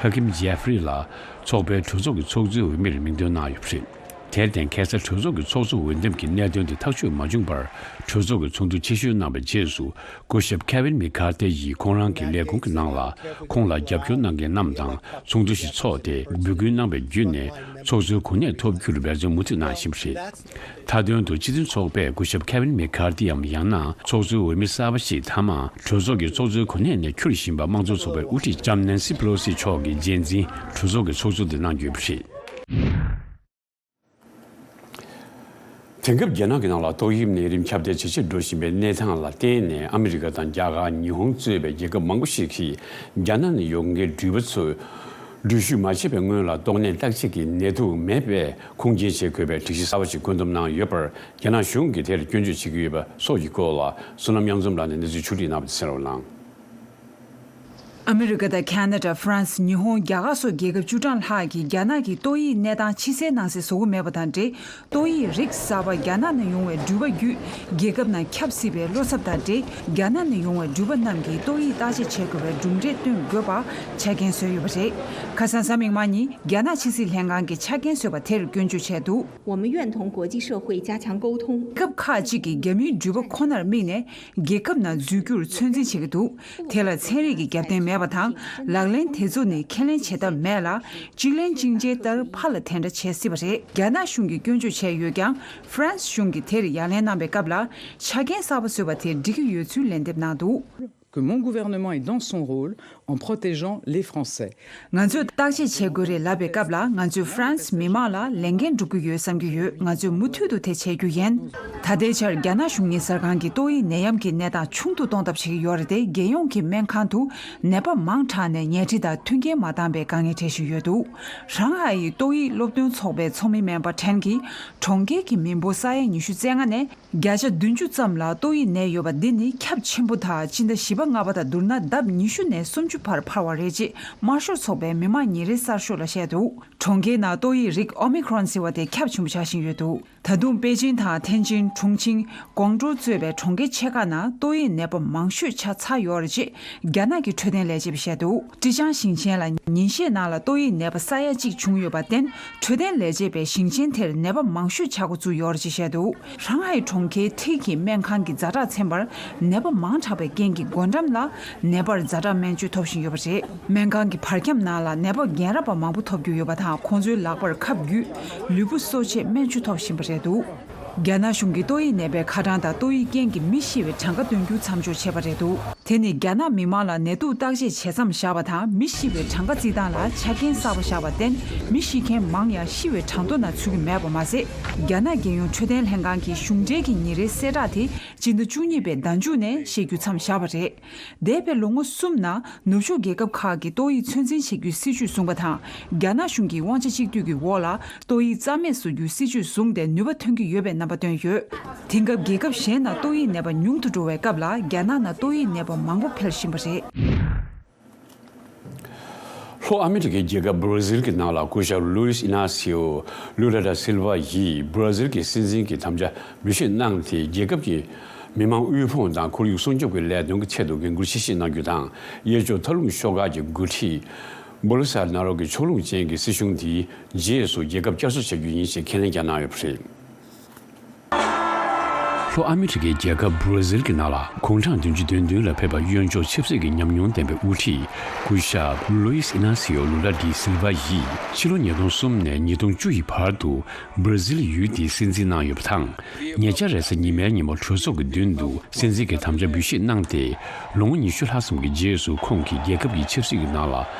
ཧ་ཁིམ་ཇེ་ཧྥི་རི་ལགས་ཚོགས་པའི་གྲོས་ཚོགས་ཀྱི་ཚོགས་གཙོའི་འོས་མིར་མིང་འདོན་གནང་ཡོད་པ་རེད། དེར་བརྟེན་ཁ་སང་གྲོས་ཚོགས་ཀྱི་ཚོགས་གཙོ་འོས་འདེམས་ཀྱི་གནད་དོན་དེ་ཐག་གཅོད་མ་བྱུང་བར་གྲོས་ཚོགས་ཀྱི་ཚོགས་འདུ་ཕྱི་བཤོལ་གནང་བའི་རྗེས་སུ། སྐུ་ཞབས་ཁེ་ཝིན་མི་ཁར་ཏེ་ཡིས་ཁོང་རང་གི་ལས་ཁུངས་ཀྱི་ནང་ལ་ཁོང་ལ་རྒྱབ་སྐྱོར་གནང་མཁན་རྣམས་དང་ཚོགས་འདུ་ཞིག་འཚོགས་ཏེ་འབོད་སྐུལ་གནང་བའི་བརྒྱུད་ནས་ཚོགས་གཙོའི་གོ་གནས་ཐོབ་རྒྱུར་འབད་བརྩོན་མུ་མཐུད་གནང་བཞིན་པ་རེད། མཐའ་དོན་དུ་སྤྱི་མཐུན་ཚོགས་པས་སྐུ་ཞབས་ཁེ་ཝིན་མི་ཁར་ཏི་འམ་ཡང་ན་ཚོགས་གཙོའི་འོས་མི་གསར་པ་ཞིག་མཐའ་མ་གྲོས་ཚོགས་ཀྱི་ཚོགས་གཙོའི་གོ་གནས་ནས་འཁྱུར་བཞིན་པ་དམངས་གཙོ་ཚོགས་པའི་དབུ་ཁྲིད་ལྕམ་ནན་སི་པེ་ལོ་སི་མཆོག་གིས་རྗེས་འཛིན་གྲོས་ཚོགས་ཀྱི་ཚོགས་གཙོ་དེ་གནང་ཡོད་པ་རེད། དེང་སྐབས་རྒྱ་ནག་གི་ནང་ལ་ཏོག་དབྱིབས་ནད་རིམས་ཁྱབ་གདལ་ཇེ་ཆེར་འགྲོ་བཞིན་པའི་གནས་སྟངས་ལ་བརྟེན་ནས་ཨ་མི་རི་ཀ་དང་རྒྱ་གར་ཉི་ཧོང་གཙོས་པའི་རྒྱལ་ཁབ་མང་པོ་ཞིག་གིས་རྒྱ་ནག་ནས་ཡོང་མཁན་འགྲུལ་པ་ཚོས་འགྲུལ་བཞུད་མ་བྱས་པའི་སྔོན་ལ་ཏོག་ནད་བརྟག་དཔྱད་ཀྱི་ནད་དུག་མེད་པའི་ཁུངས་སྐྱེལ་བྱེད་དགོས་པའི་སྒྲིག་གཞི་གསར་བ་ཞིག་བཀོད་འདོམས་གནང་ཡོད་པར་རྒྱ་ནག་གཞུང་གིས་དེར་སྐྱོན་བརྗོད་བྱེད་ཀྱི་ཡོད་པ་སོགས་ཀྱི་སྐོར་ལ་བསོད་ནམས་དབྱངས་འཛོམས་ལགས་ནས་གནས་ཚུལ་ཕྱོགས་སྒྲིག་གནང་བ་དེ་གསན་རོགས་གནང་། ཨ་མི་རི་ཀ་དང་ཁ་ན་ཌ། ཧྥ་རན་སི། ཉི་ཧོང་། རྒྱ་གར་སོགས་རྒྱལ་ཁབ་བཅུ་གྲངས་ལྷག་གིས་རྒྱ་ནག་གི་ཏོག་དབྱིབས་གནས་སྟངས་ཕྱི་གསལ་ནང་གསལ་བཟོ་གི་མེད་པ་དང་འབྲེལ། ཏོག་དབྱིབས་རིགས་གསར་པ་རྒྱ་ནག་ནས་ཡོང་བའི་འགྲུལ་པ་བརྒྱུད་རྒྱལ་ཁབ་ནང་ཁྱབ་སྲིད་པའི་བློ་འཚབ་དང་འབྲེལ། རྒྱ་ནག་ནས་ཡོང་བའི་འགྲུལ་པ་རྣམས་ཀྱིས་ཏོག་དབྱིབས་བརྟག་དཔྱད་བྱེད་དགོས་པའི་གྲུབ་འབྲས་སྟོན་དགོས་པ་ཆ་རྐྱེན་བཟོས་ཡོད་པ་རེད། ཁ་སང་གཟའ་མིག་དམར་ཉིན་རྒྱ་ནག་ཕྱི་སྲིད་ལྷན་ཁང་གིས་ཆ་རྐྱེན་བཟོས་པ་དེར་སྐྱོན་བརྗོད་བྱས་འདུག། 我们愿同国际社会加强沟通。 རྒྱལ་ཁབ་ཁག་ཅིག་གིས་རྒྱ་མིའི་འགྲུལ་པ་ཁོ་ནར་དམིགས་ནས། རྒྱལ་ཁབ་ནང་འཛུལ་རྒྱུར་ཚོད་འཛིན་བྱེད་ཀྱི་འདུག། དེ་ལ་ཚན་རིག་གི་རྒྱབ་རྟེན་མེད་པ་དང་། ལག་ལེན་དེ་ཚོ་ནི་ཁས་ལེན་བྱེད་ཐབས་མེད་ལ། གཅིག་ལན་གཅིག་འཇལ་ལྟར་ཕར་ལ་དེ་འདྲ་བྱེད་སྲིད་པ་རེད། རྒྱ་ནག་གཞུང་གིས་སྐྱོན་བརྗོད་བྱས་ཡོད་ཀྱང་། ཧྥ་རན་སི་གཞུང་གིས་དེར་ཡ་ལན་གནང་བའི་སྐབས་ལ། ཆ་རྐྱེན་གསར་པ་བཟོས་པ་དེ་འགྲིག་གི་ཡོད་ཚུལ་ལན་འདེབས་གནང་འདུག། Que mon gouvernement est dans son rôle en protégeant les Français. ང་ཚོས་བརྟག་དཔྱད་བྱེད་དགོས་རེད་ལབ་པའི་སྐབས་ལ། ང་ཚོས་ཧྥ་རན་སི་མི་མང་ལ་ལས་འགན་སྒྲུབ་ཀྱི་ཡོད་བསམ་གྱི་ཡོད། ང་ཚོས་མུ་མཐུད་དུ་དེ་བྱེད་རྒྱུ་ཡིན། ད་ལྟའི་ཆར་རྒྱ་ནག་གཞུང་གཉེར་གསར་ཁང་གིས་ཏོག་དབྱིབས་ནད་ཡམས་ཀྱི་གནས་སྟངས་ཆུང་དུ་གཏོང་ཐབས་བྱེད་ཀྱི་ཡོད་རེད་དེ། རྒྱལ་ཡོངས་ཀྱི་སྨན་ཁང་དུ་ནད་པ་མང་དྲགས་ནས་ཉལ་ཁྲི་དང་མཐུན་རྐྱེན་མ་འདང་བའི་དཀའ་ངལ་འཕྲད་བཞིན་ཡོད་འདུག། ཧྲང་ཧའེ་ཡི་ཏོག་དབྱིབས་སློབ་སྟོན་ཚོགས་པའི་ཚོགས་མི་སྨན་པ་ཁྲེན་གྱིས་གྲོང་ཁྱེར་གྱི་མི་འབོར་ས་ཡ་ཉི་ཤུ་རྩ་ལྔ་ནས། བརྒྱ་ཆ་བདུན་ཅུ་ཙམ་ལ་ཏོག་དབྱིབས་ནད་ཡོད་པ་འདི་ནི་ཁྱབ་ཆེན་པོ་དང་། སྤྱི་ཟླ་བཞི་པ་ལྔ་པ་དང་བསྡུར་ན་ལྡབ་ཉི་ཤུ་ནས་སུམ་ཅུ་བར་འཕར་བ་རེད་ཅེས་དམར་ཤོག་ཚོགས་པའི་མི་དམངས་ཉིན་རེའི་གསར་ཤོག་ལ་བཤད་འདུག། གྲོང་ཁྱེར་ནང་ཏོག་དབྱིབས་རིགས་ཨོ་མི་ཁྲོན་ཟེར་བ་དེ་ཁྱབ་ཆེན་པོ་ཆགས་བཞིན་ཡོད་འདུག། ད་དུང་པེ་ཅིན་དང་ཐེན་ཅིན། ཁྲུང་ཆིང་། ཀོང་ཀྲོའུ་གཙོས་པའི་གྲོང་ཁྱེར་ཆེ་ཁག་ནང་ཏོག་དབྱིབས་ནད་པ་མང་ཤོས་ཆགས་ཚར་ཡོད་རེད་ཅེས་རྒྱ་ནག་གི་འཕྲོད་བསྟེན་ལས་བྱེད་པས་བཤད་འདུག། ཀྲི་ཅང་ཞིང་ཆེན་ལ་ཉིན་ཤས་ནང་ལ་ཏོག་དབྱིབས་ནད་པ་ས་ཡ་གཅིག་བྱུང་ཡོད་པར་བརྟེན། འཕྲོད་བསྟེན་ལས་བྱེད་པས་ཞིང་ཆེན་དེར་ནད་པ་མང་ཤོས་ཆགས་འགོ་བཙུགས་ཡོད་རེད་ཅེས་བཤད་འདུག། ཧྲང་ཧའེ་གྲོང་ཁྱེར་འཁྲིས་ཀྱི་སྨན་ཁང་གི་ཛ་དྲག་ཚན་པར་ནད་པ་མང་དྲགས་པའི་རྐྱེན་གྱིས་སྒོ་འགྲམ་ལ་ནད་པར་ཛ་དྲག་སྨན་བཅོས་ཐོབ་བཞིན་ཡོད་པ་རེད། སྨན་ཁང་གི་བར་ཁྱམས་ནང་ལ་ནད་པ་རྒན་རབས་པ་མང་པོ་ཐོབ་རྒྱུ་ཡོད་པ་དང་། ཁོང་ཚོའི་ལག་པར་ཁབ་བརྒྱུད་ལུས་པོ་གསོ་ཆེད་སྨན་བཅོས་ཐོབ་བཞིན་པ་རེད་འདུག། རྒྱ་ནག་གཞུང་གིས་ཏོག་དབྱིབས་ནད་པའི་ཁ་གྲངས་དང་ཏོག་དབྱིབས་རྐྱེན་གྱིས་མི་ཤི་བའི་གྲངས་ཀ་འདོན་རྒྱུ་མཚམས་འཇོག་བྱས་པ་རེད་འདུག། དེ་ནི་རྒྱ་ནག་མི་མང་ལ་ནད་དུག་བརྟག་དཔྱད་བྱེད་མཚམས་བཞག་པ་དང་། མི་ཤི་བའི་གྲངས་ཀ་བརྩི་སྟངས་ལ་ཆ་རྐྱེན་གསར་པ་བཞག་པར་བརྟེན། མི་ཤི་མཁན་མང་ཡང་ཤི་བའི་གྲངས་ཐོ་ནང་ཚུད་ཀྱི་མེད་པ་མ་ཟད། རྒྱ་ནག་རྒྱལ་ཡོངས་འཕྲོད་བསྟེན་ལྷན་ཁང་གིས་གཞུང་འབྲེལ་གྱི་ཉིན་རེའི་གསལ་བསྒྲགས་དེ་སྤྱི་ཟླ་བཅུ་གཉིས་པའི་ཟླ་མཇུག་ནས་བཤད་རྒྱུ་མཚམས་བཞག་པ་རེད། འདས་པའི་ལོ་ངོ་གསུམ་ནང་ནུབ་ཕྱོགས་རྒྱལ་ཁབ་ཁག་གིས་ཏོག་དབྱིབས་ཚོད་འཛིན་བྱེད་རྒྱུའི་སྲིད་ཇུས་བཟུང་བ་དང་། རྒྱ་ནག་གཞུང་གིས་དབང་ཆ་གཅིག་སྡུད་ཀྱི་འོག་ལ་ཏོག་དབྱིབས་རྩ་མེད་བཟོ་རྒྱུའི་སྲིད་ཇུས་བཟུང་སྟེ་ནུས་པ་ཐོན་གྱི་ཡོད་པའི་རྣམ་པ་བཏོན་ཡོད། དེང་སྐབས་རྒྱལ་ཁབ་གཞན་ནང་ཏོག་དབྱིབས་ནད་པ་ཉུང་དུ་འགྲོ་བའི་སྐབས་ལ། རྒྱ་ནག་ནང་ཏོག་དབྱིབས་ནད་པ་མང་པོ་འཕེལ་བཞིན་པ་རེད། ལྷོ་ཨ་མི་རི་ཀའི་རྒྱལ་ཁབ་བྷར་ཛིལ་གྱི་ནང་ལ་སྐུ་ཞབས་ལུའིས་ཨི་ན་སི་ཨོ་ལུ་ལ་ད་སིལ་ཝ་ཡིས་བྷར་ཛིལ་གྱི་སྲིད་འཛིན་གྱི་དམ་བཅའ་འབུལ་བཞེས་གནང་སྟེ། རྒྱལ་ཁབ་ཀྱི་མི་དམངས་དབུལ་ཕོངས་དང་ཁོར་ཡུག་སྲུང་སྐྱོབ་ཀྱི་ལས་དོན་གྱི་ཆེད་དུ་འགན་འཁུར་ཆེ་བཞེས་གནང་རྒྱུ་དང་། གཡས་ཕྱོགས་མཐོ་རླུང་ཤོག་ཁག་གི་འགོ་ཁྲིད་བོ་ལ་སོ་ན་རོ་གྱི་ཕྱོགས་ལྷུང་ཅན་གྱི་སྲིད་གཞུང་དེའི་རྗེས་སུ་རྒྱལ་ཁབ་བསྐྱར་གསོ་བྱ་རྒྱུ་ཡིན་ཞེས་ཁས་ལེན་ཀྱང་གནང་ཡོད་པ་རེད། ལྷོ་ཨ་མི་རི་ཀའི་རྒྱལ་ཁབ་བྷར་ཛིལ་གྱི་ནང་ལ་དགུང་གྲངས་བདུན་ཅུ་དོན་བདུན་ལ་ཕེབས་པ། གཡོན་ཕྱོགས་ཆབ་སྲིད་ཀྱི་ཉམས་མྱོང་ལྡན་པའི་དབུ་ཁྲིད་སྐུ་ཞབས་ལུའིས་ཨི་ན་སི་ཨོ་ལུ་ལ་ཌི་སིལ་ཝ་ཡིས་ཕྱི་ལོ་ཉིས་སྟོང་གསུམ་ནས་ཉིས་སྟོང་བཅུ་ཡི་བར་དུ་བྷར་ཛིལ་ཡུལ་དེའི་སྲིད་འཛིན་གནང་ཡོད་པ་དང་། ཉེ་ཆར་རེས་གཟའ་ཉི་མའི་ཉིན་མོ་གྲོས་ཚོགས་ཀྱི་མདུན་དུ་སྲིད་འཛིན་གྱི་དམ་བཅའ་འབུལ་བཞེས་གནང་སྟེ། ལོ་ངོ་ཉི་ཤུ་ལྷག་ཙམ་གྱི་རྗེས་སུ་ཁོང་གིས་རྒྱལ་ཁབ་ཀྱི་ཆབ་སྲིད་ཀྱི་ནང་ལ་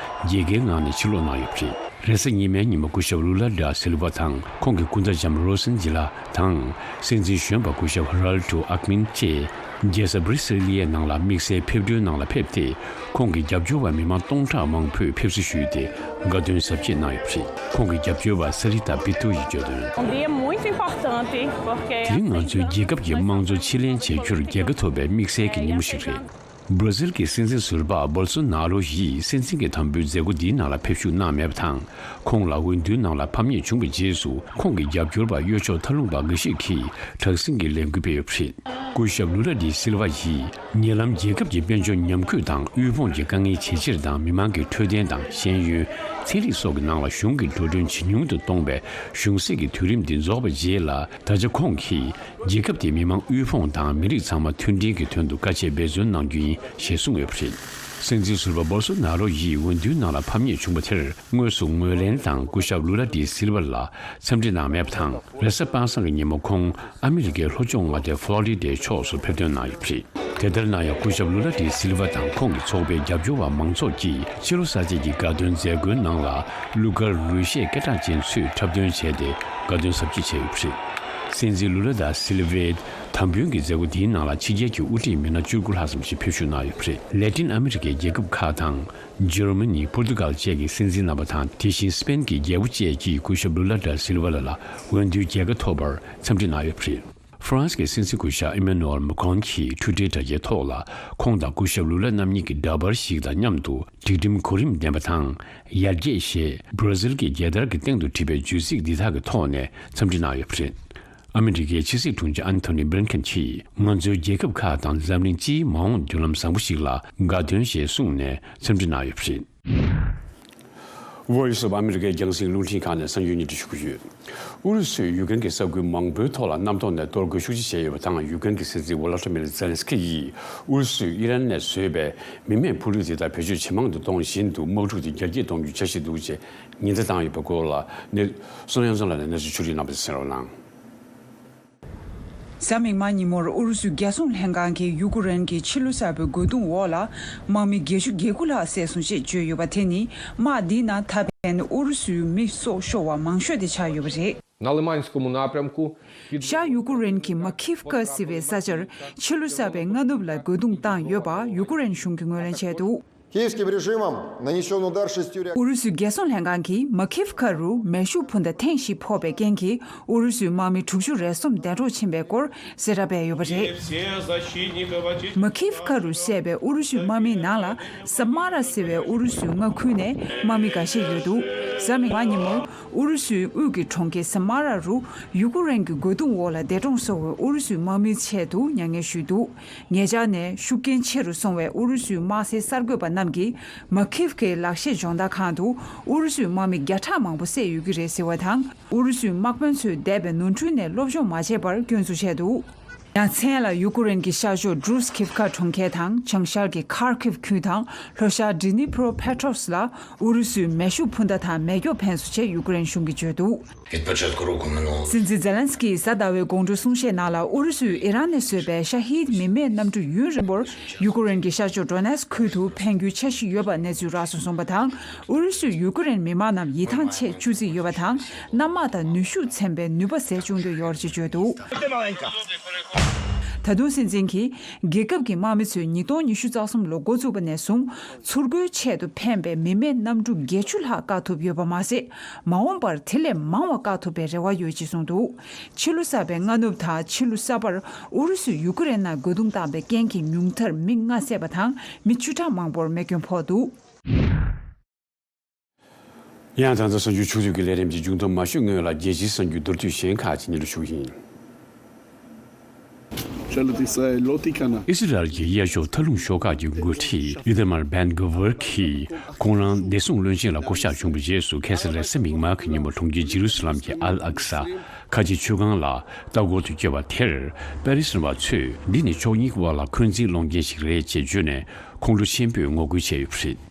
རྒྱལ་ཁའི་ངང་ནས་ཕྱིར་ལོག་གནང་ཡོད་པ་རེད། རེས་གཟའ་ཉི་མའི་ཉིན་མོ་སྐུ་ཞབས་ལུ་ལ་ཌ་སིལ་ཝ་དང་། ཁོང་གི་སྐུ་ཟླ་ལྕམ་རོ་སན་ཇི་ལ་དང་། སྲིད་འཛིན་གཞོན་པ་སྐུ་ཞབས་ཧ་རལ་ཏུ་ཨག་མིན་བཅས་རྒྱལ་ས་བྷི་རི་སི་ལི་ཡའི་ནང་ལ་དམིགས་བསལ་ཕེབས་སྒྲོན་གནང་ལ་ཕེབས་ཏེ། ཁོང་གི་རྒྱབ་སྐྱོར་བ་མི་མང་སྟོང་ཕྲག་མང་པོས་ཕེབས་བསུ་ཞུས་ཏེ། དགའ་སྟོན་གཟབ་རྒྱས་གནང་ཡོད་པ་རེད། ཁོང་གི་རྒྱབ་སྐྱོར་བ་ས་རི་ཏཱ་པི་ཏོ་ཡིས་བརྗོད་དོན། Um dia muito importante, porque དེ་ང་ཚོའི་རྒྱལ་ཁབ་ཀྱི་དམངས་གཙོ་ཕྱིར་ལེན་བྱེད་རྒྱུར་རྒྱལ་ཁ་ཐོབ་པའི་དམིགས་བསལ་གྱི་ཉིན་མོ་ཞིག་རེད། སྦྲ་ཟིལ་གྱི་སྲིད་འཛིན་ཟུར་པ་བོལ་སོ་ནཱ་རོ་ཡིས་སྲིད་འཛིན་གྱི་དམ་འབུལ་མཛད་སྒོ་འདིའི་ནང་ལ་ཕེབས་ཞུགས་གནང་མེད་པ་དང་། ཁོང་ལ་འོས་བསྡུའི་ནང་ལ་ཕམ་ཉེས་བྱུང་བའི་རྗེས་སུ། ཁོང་གི་རྒྱབ་སྐྱོར་བ་གཡོ་ཕྱོགས་མཐའ་ལྷུང་པ་འགའ་ཞིག་གིས་དྲག་ཟིང་གི་ལས་འགུལ་སྤེལ་ཡོད་པ་རེད། སྐུ་ཞབས་ལུ་ལ་ཌི་སིལ་ཝ་ཡིས། ཉེ་ལམ་རྒྱལ་ཁབ་ཀྱི་དཔལ་འབྱོར་ཉམས་རྒུད་དང་དབུལ་ཕོངས་ཀྱི་དཀའ་ངལ་ཇེ་ཆེར་དང་མི་མང་གི་འཕྲོད་བསྟེན་དང་ཤེས་ཡོན། ཚན་རིག་སོགས་ཀྱི་ནང་ལ་གཞུང་གི་འགྲོ་གྲོན་ཇེ་ཉུང་དུ་གཏོང་བའི་གཞུང་སྲིད་ཀྱི་དུས་རིམ་འདི་རྫོགས་པའི་རྗེས་ལ། ད་ཆ་ཁོང་གིས་རྒྱལ་ཁབ་དེའི་མི་མང་དབུལ་ཕོངས་དང་མི་རིགས་ཚང་མ་མཐུན་སྒྲིལ་གྱི་དོན་དུ་དཀའ་སྤྱད་འབད་བརྩོན་གནང་རྒྱུ་ཡིན་ཞེས་གསུངས་ཡོད་པ་རེད། སྲིད་འཛིན་ཟུར་པ་བོལ་སོ་ནཱ་རོ་ཡིས་འོས་བསྡུའི་ནང་ལ་ཕམ་ཉེས་བྱུང་བ་དེར་དངོས་སུ་ངོས་ལེན་དང་སྐུ་ཞབས་ལུ་ལ་ཌི་སིལ་ཝ་ལ་འཚམས་འདྲི་གནང་མེད་པ་དང་། རེས་གཟའ་པ་སངས་ཀྱི་ཉིན་མོ་ཁོང་ཨ་མི་རི་ཀའི་ལྷོ་ཕྱོགས་མངའ་སྡེ་ཧྥ་ལོ་རི་ཌའི་ཕྱོགས་སུ་ཕེབས་ཐོན་གནང་ཡོད་པ་རེད། དེ་ལྟར་ན་ཡང་སྐུ་ཞབས་ལུ་ལ་ཌི་སིལ་ཝ་དང་ཁོང་གི་ཚོགས་པའི་རྒྱབ་སྐྱོར་བ་མང་ཚོགས་ཀྱིས་ཕྱི་ལོ་གསར་ཚེས་ཀྱི་དགའ་སྟོན་མཛད་སྒོའི་ནང་ལ་གླུ་གར་རོལ་གཞས་སྐད་གྲགས་ཅན་ཚོས་འཁྲབ་སྟོན་བྱས་ཏེ་དགའ་སྟོན་གཟབ་རྒྱས་བྱས་ཡོད་པ་རེད། སྲིད་འཛིན་ལུ་ལ་དང་སིལ་ཝའི་དམ་འབུལ་གྱི་མཛད་སྒོ་འདིའི་ནང་ལ་ཕྱི་རྒྱལ་གྱི་དབུ་ཁྲིད་མི་སྣ་བཅུ་དགུ་ལྷག་ཙམ་ཞིག་ཕེབས་ཞུགས་གནང་ཡོད་པ་རེད། ལེ་ཏིན་ཨ་མི་རི་ཀའི་རྒྱལ་ཁབ་ཁག་དང་། འཇར་མ་ནི། པོར་ཏུ་གལ་བཅས་ཀྱི་སྲིད་འཛིན་རྣམ་པ་དང་། དེ་བཞིན་སི་པེན་གྱི་རྒྱལ་པོ་བཅས་ཀྱིས་སྐུ་ཞབས་ལུ་ལ་ཌ་སིལ་ཝ་ལགས་ལ་འོས་བསྡུའི་རྒྱལ་ཁ་ཐོབ་པར་འཚམས་འདྲི་གནང་ཡོད་པ་རེད། ཧྥ་རན་སི་གི་སྲིད་འཛིན་སྐུ་ཞབས་ཨི་མེ་ནུ་ཨེལ་མ་ཁོན་གྱིས་ཊུ་ཊར་དྲ་རྒྱའི་ཐོག་ལ། ཁོང་དང་སྐུ་ཞབས་ལུ་ལ་རྣམ་གཉིས་ཀྱི་འདྲ་པར་ཞིག་དང་མཉམ་དུ། སྒྲིག་ཁྲིམས་གོ་རིམ་ལྡན་པ་དང་། ཡར་རྒྱས་ཞེས་སྦྲ་ཟིལ་གྱི་རྒྱལ་དར་གྱི་སྟེང་དུ་བྲིས་པའི་བརྗོད་ཚིག་འདི་དག་གི་ཐོག་ནས་འཚམས་འདྲི་གནང་ཡོད་པ་རེད། ཨ་མི་རི་ཀའི་ཕྱི་སྲིད་དྲུང་ཆེ་ཨན་ཐོ་ནི་བྷི་ལིན་ཁེན་གྱིས། ང་ཚོའི་རྒྱལ་ཁབ་ཁག་དང་འཛམ་གླིང་སྤྱིའི་མ་འོངས་མདུན་ལམ་བཟང་པོ་ཞིག་ལ་དགའ་སྟོན་ཞེས་གསུངས་ནས་འཚམས་འདྲི་གནང་ཡོད་པ་རེད། Voice of America རྒྱང་སྲིང་རླུང་འཕྲིན་ཁང་ནས་གསར་འགྱུར་སྙན་སྒྲོན་ཞུ་གི་ཡོད། ཨུ་རུ་སུས་ཡུཀ་རེན་གྱི་ས་ཁུལ་མང་པོའི་ཐོག་ལ་གནམ་ཐོག་ནས་གཏོར་རྒོལ་ཤུགས་ཆེ་བྱས་ཡོད་པ་དང་། ཡུཀ་རེན་གྱི་སྲིད་འཛིན་ཝོ་ལོ་ཏི་མིར་ཛེ་ལན་སི་ཀི་ཡིས་ཨུ་རུ་སུས་ཨི་རན་ནས་བཟོས་པའི་མི་མེད་འཕུར་གླུད་དེ་དག་བེད་སྤྱོད་ཇེ་མང་དུ་གཏོང་བཞིན་དུ། དམག་འཁྲུག་དེ་རྒྱ་སྐྱེད་གཏོང་རྒྱུའི་འཆར་གཞི་འདུག་ཅེས་ཉེན་བརྡ་བཏང་ཡོད་པའི་སྐོར་ལ་ནི། བསོད་ནམས་བཟང་ལགས་ནས་གནས་ཚུལ་ཕྱོགས་སྒྲིག་གནང་བ་དེ་གསན་རོགས་གནང་། གཟའ་མིག་དམར་ཉིན་མོར་ཨུ་རུ་སུའི་རྒྱལ་སྲུང་ལྷན་ཁང་གིས་ཡུ་ཀེ་རེན་གྱི་ཕྱི་ལུས་གསར་པའི་རྒོལ་རྡུང་འོག་ལ་དམག་མི་བརྒྱད་ཅུ་གྱ་དགུ་ལྷག་བསད་སོང་ཞེས་བརྗོད་ཡོད་པ་དེ་ནི། དམག་འདིའི་ནང་ཐ་ཕན་ཨུ་རུ་སུའི་མི་སྲོག་ཤོར་བ་མང་ཤོས་དེ་ཆགས་ཡོད་པ་རེད། На Лиманському напрямку під ཤར་ཡུ་ཀེ་རེན་གྱི་མ་ཁིབ་ཀ་ཟེར་བའི་ས་ཆར་ཕྱི་ལུས་གསར་པའི་རྔ་ནུབ་ལ་རྒོལ་རྡུང་བཏང་ཡོད་པ་ཡུ་ཀེ་རེན་གཞུང་གིས་ངོས་ལེན་བྱས་འདུག Киевским режимом нанесён удар шестью ཨུ་རུ་སུའི་རྒྱལ་སྲུང་ལྷན་ཁང་གིས་མ་ཁིབ་ཀ་རུ་མེ་ཤུགས་འཕུར་མདའ་ཐེངས་ཤིག་ཕོག་པའི་རྐྱེན་གྱིས་ཨུ་རུ་སུའི་དམག་མི་དྲུག་ཅུ་རེ་གསུམ་འདས་གྲོངས་ཕྱིན་པའི་སྐོར་གསལ་བསྒྲགས་སྤེལ་ཡོད་པ་རེད། མ་ཁིབ་ཀ་རུ་བསད་པའི་ཨུ་རུ་སུའི་དམག་མིའི་ནང་ལ་ས་མ་ར་ཟེར་བའི་ཨུ་རུ་སུའི་མངའ་ཁུལ་ནས་དམག་མི་འགའ་ཤས་ཡོད་འདུག་གཟའ་མིག་དམར་ཉིན་མོར་ཨུ་རུ་སུའི་དབུས་ཀྱི་གྲོང་ཁྱེར་ས་མ་ར་རུ་ཡུ་ཀེ་རེན་གྱི་རྒོལ་རྡུང་འོག་ལ་འདས་གྲོངས་སོང་བའི་ཨུ་རུ་སུའི་དམག་མིའི་ཆེད་དུ་མྱ་ངན་ཞུས་འདུག་ཉེ་ཆར་ནས་ཤུགས་རྐྱེན་ཆེ་རུ་སོང་བའི་ཨུ་རུ་སུའི་དམག་སའི་གསར་འགོད་པ་རྣམས་ཀྱིས་མ་ཁིབ་ཀའི་ལག་ཤེས་སྦྱོང་བརྡར་ཁང་དུ་ཨུ་རུ་སུའི་དམག་མི་བརྒྱ་ཕྲག་མང་པོ་བསད་ཡོད་ཀྱི་རེད་ཟེར་བ་དང་། ཨུ་རུ་སུའི་དམག་དཔོན་ཚོས་འདས་པའི་ནོར་འཁྲུལ་ནས་སློབ་སྦྱོང་མ་བྱས་པར་སྐྱོན་འཛུགས་བྱས་འདུག་ཡང་མཚན་ལ་ཡུ་ཀེ་རེན་གྱི་ཤར་ཕྱོགས་ཌྲུས་ཁིབ་ཁ་གྲོང་ཁྱེར་དང་། བྱང་ཤར་གྱི་ཁར་ཁིབ་ཁུལ་དང་ལྷོ་ཤར་ཌི་ནི་པྲོ་ཕེ་ཊྲོབ་སི་ལ་ཨུ་རུ་སུའི་མེ་ཤུགས་འཕུར་མདའ་དང་མེ་སྒྱོགས་འཕེན་སོང་ཞེས་ཡུ་ཀེ་རེན་གཞུང་གིས་བརྗོད་འདུག Від початку року минуло. སྲིད་འཛིན་ཛེ་ལན་སི་ཀིས་གཟའ་ཟླ་བའི་དགོང་དྲོ་གསུང་བཤད་ནང་ལ། ཨུ་རུ་སུས་ཨི་རན་ནས་བཟོས་པའི་ཤ་ཧིད་མི་མེད་གནམ་གྲུ་ཡུན་རིང་པོར་ཡུ་ཀེ་རེན་གྱི་ཤར་ཕྱོགས་ཌོ་ནེ་སི་ཁུལ་དུ་འཕེན་རྒྱུའི་འཆར་གཞི་ཡོད་པ་གནས་ཚུལ་རག་སོང་གསུངས་པ་དང་། ཨུ་རུ་སུས་ཡུ་ཀེ་རེན་མི་དམངས་རྣམས་ཡིད་ཐང་ཆད་བཅུག་རྩིས་ཡོད་པ་དང་། གནམ་དམག་དང་ནུས་ཤུགས་ཚན་པའི་ནུས་པ་ཟད་བཅུག་འདོད་ཡོད་ཅེས་བརྗོད་འདུག་ད་དུང་སྲིད་འཛིན་གྱིས། རྒྱལ་ཁབ་ཀྱི་དམག་མི་ཚོས་ཉིས་སྟོང་ཉི་ཤུ་རྩ་གསུམ་ལོ་འགོ་བཙུགས་པ་ནས་བཟུང་ཚུར་རྒོལ་ཆེད་དུ་འཕེན་པའི་མི་མེད་གནམ་གྲུ་བརྒྱད་ཅུ་ལྷག་བཀག་ཐུབ་ཡོད་པ་མ་ཟད། མ་འོངས་པར་དེ་ལས་མང་བ་བཀག་ཐུབ་པའི་རེ་བ་ཡོད་ཅེས་གསུངས་འདུག་ཕྱི་ལུས་གསར་པའི་རྔ་ནུབ་དང་ཕྱི་ལུས་གསར་པར་ཨུ་རུ་སུས་ཡུ་ཀེ་རེན་ནང་རྒོལ་རྡུང་བཏང་པའི་རྐྱེན་གྱིས་ཉུང་མཐར་མི་ལྔ་བསད་པ་དང་མི་བཅུ་ཕྲག་མང་པོར་རྨས་སྐྱོན་ཕོག་འདུག་ཡང་ད་ལྟ་གསར་འགྱུར་ཕྱོགས་བསྡུས་ཀྱི་ལས་རིམ་གྱི་མཇུག་སྡོམ་མ་ཞུས་སྔོན་ལ་རྒྱལ་སྤྱིའི་གསར་འགྱུར་མདོར་བསྡུས་གཞན་ཁག་ཅིག་སྙན་སྒྲོན་ཞུ་གི་ཡིན། ཨི་སི་རལ་གྱི་གཡས་ཕྱོགས་མཐའ་ལྷུང་ཤོག་ཁག་གི་འགོ་ཁྲིད་ཨི་ཐ་མར་བྷན་གྷི་ཝར་གྱིས་ཁོང་རང་བདེ་སྲུང་བློན་ཆེན་ལ་བསྐོ་གཞག་བྱུང་བའི་རྗེས་སུ། ཁ་སང་རེས་གཟའ་མིག་དམར་གྱི་ཉིན་མོ་གྲོང་ཁྱེར་ཇེ་རུ་སི་ལམ་གྱི་ཨལ་ཨག་ས་ཁ་ཆེ་མཆོད་ཁང་ལ་ལྟ་སྐོར་དུ་བསྐྱོད་པ་དེར། པེ་ལི་སི་ཐན་པ་ཚོས་འདི་ནི་ཕྱོགས་གཉིས་ཀྱི་དབར་ལ་འཁོན་འཛིན་སློང་མཁན་ཞིག་རེད་ཅེས་བརྗོད་ནས་ཁོང་ཁྲོ་ཆེན་པོས་ངོ་རྒོལ་བྱས་ཡོད་པ་རེད།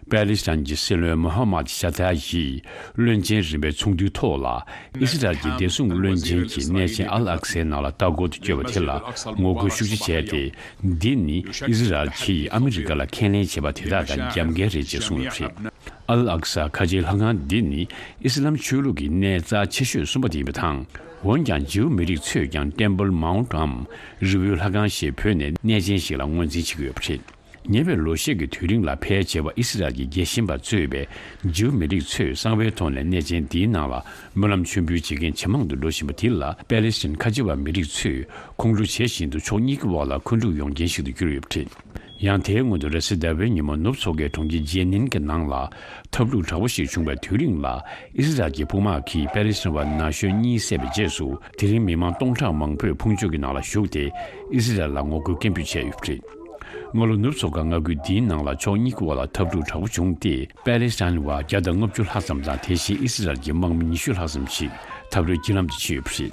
པེ་ལི་སི་ཐན་གྱི་སྲིད་བློན་མོ་ཧ་མད་ཤ་ཐ་ཡིས་བློན་ཆེན་རིམ་པའི་ཚོགས་འདུའི་ཐོག་ལ། ཨི་སི་རལ་གྱི་བདེ་སྲུང་བློན་ཆེན་གྱི་གནས་ཆེན་ཨལ་ཨག་སའི་ནང་ལ་ལྟ་སྐོར་དུ་བསྐྱོད་པ་དེ་ལ་ངོ་རྒོལ་ཤུགས་ཆེ་བྱས་ཏེ། འདི་ནི་ཨི་སི་རལ་གྱིས་ཨ་མི་རི་ཀ་ལ་ཁས་ལེན་བྱས་པ་དེ་དག་དང་རྒྱབ་འགལ་རེད་ཅེས་གསུངས་ཡོད་པ་རེད། ཨལ་ཨག་ས་ཁ་ཆེའི་ལྷ་ཁང་འདི་ནི་ཨི་སི་ལམ་ཆོས་ལུགས་ཀྱི་གནས་རྩ་ཆེ་ཤོས་གསུམ་པ་དེ་ཡིན་པ་དང་། འོན་ཀྱང་ཇིའུ་མི་རིགས་ཚོས་ཀྱང་ཊེམ་པལ་མའུན་ཊམ་རི་བོའི་ལྷ་ཁང་ཞེས་བོས་ནས་གནས་ཆེན་ཞིག་ལ་ངོས་འཛིན་བྱེད་ཀྱི་ཡོད་པ་རེད། ཉེ་བའི་ལོ་ཤས་ཀྱི་དུས་རིང་ལ་ཕལ་ཆེ་བ་ཨི་སི་རལ་གྱི་རྒྱལ་ཞེན་པ་གཙོས་པའི་ཇིའུ་མི་རིགས་ཚོས་གསང་བའི་ཐོག་ནས་གནས་ཆེན་འདིའི་ནང་ལ་སྨོན་ལམ་མཆོད་འབུལ་བྱེད་མཁན་ཇེ་མང་དུ་འགྲོ་བཞིན་པ་དེ་ལ། པེ་ལི་སི་ཐན་ཁ་ཆེ་བ་མི་རིགས་ཚོས་ཁོང་ཁྲོ་ཇེ་ཞན་དུ་ཕྱོགས་གཉིས་ཀྱི་དབར་ལ་འཁོན་འཁྲུག་ཡོང་རྐྱེན་ཞིག་ཏུ་གྱུར་ཡོད་པ་རེད། ཡང་དེའི་སྔོན་དུ་རེས་གཟའ་ཟླ་བའི་ཉིན་མོ་ནུབ་མཚོ་ཁའི་གྲོང་ཁྱེར་ཇེ་ནིན་གྱི་ནང་ལ་འཐབ་འཁྲུག་དྲག་པོ་ཞིག་བྱུང་བའི་དུས་རིང་ལ་ཨི་སི་རལ་གྱི་དཔུང་དམག་གིས་པེ་ལེ་སི་ཐན་བ་ན་གཞོན་གཉིས་བསད་པའི་རྗེས་སུ་དེ་རིང་མི་མང་སྟོང་ཕྲག་མང་པོས་ཕུང་མཆོད་ཀྱི་ནང་ལ་ཞུགས་ཏེ་ཨི་སི་རལ་ལ་ངོ་རྒོལ་སྐད་འབོད་བྱས་ཡོད་པ་རེད། སྔ་ལོ་ནུབ་མཚོ་ཁ་མངའ་ཁུལ་འདིའི་ནང་ལ་ཕྱོགས་གཉིས་ཀྱི་དབར་ལ་འཐབ་འཁྲུག་དྲག་པོ་བྱུང་སྟེ་པེ་ལེ་སི་ཐན་བ་བརྒྱ་དང་ལྔ་བཅུ་ལྷག་ཙམ་དང་དེ་བཞིན་ཨི་སི་རལ་གྱི་དམག་མི་ཉི་ཤུ་ལྷག་ཙམ་ཞིག་འཐབ་རོའི་རྒྱུད་ལམ་དུ་ཕྱིན་ཡོད་པ་རེད།